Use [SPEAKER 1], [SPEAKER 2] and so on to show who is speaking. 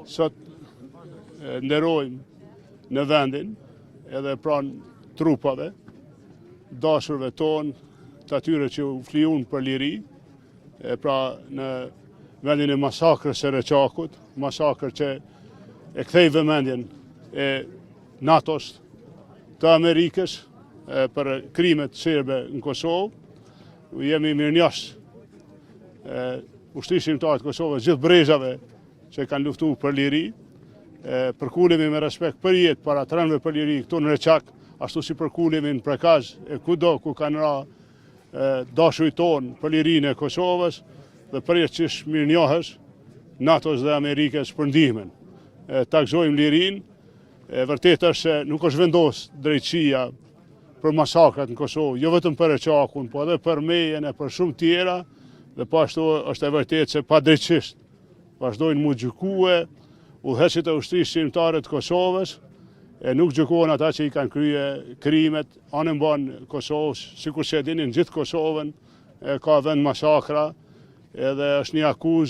[SPEAKER 1] Sot nderojmë në vendin edhe pranë trupave, dashurve tonë, të atyre që u flijun për liri, e pra në vendin e masakrës së Reçakut, masakër që e kthej vëmendjen e NATO-s të Amerikës për krimet serbe në Kosovë. Jemi mirënjohës Ushtrisë Çlirimtare të Kosovës, gjithë brezave që kanë luftu për liri, përkulemi me respekt për jetë para të rënëve për liri këtu në Reçak, ashtu si përkulemi në Prekaz e kudo ku kanë ra dashujt tonë për lirinë e Kosovës dhe përjetësisht mirënjohës NATO-s dhe Amerikës për ndihmën. Ta gëzojmë lirinë, e vërtetë është se nuk është vendos drejtësia për masakrat në Kosovë, jo vetëm për Reçakun, po edhe për Mejën e për shumë tjera, dhe po ashtu është e vërtetë se padrejtësisht vazhdojnë mu gjykue udhëheqësit e Ushtrisë Çlirimtare të Kosovës, e nuk gjykohen ata që i kanë krye krimet anembanë Kosovës, sikur që e dini në gjithë Kosovën, ka vend masakra, edhe është një akuzë.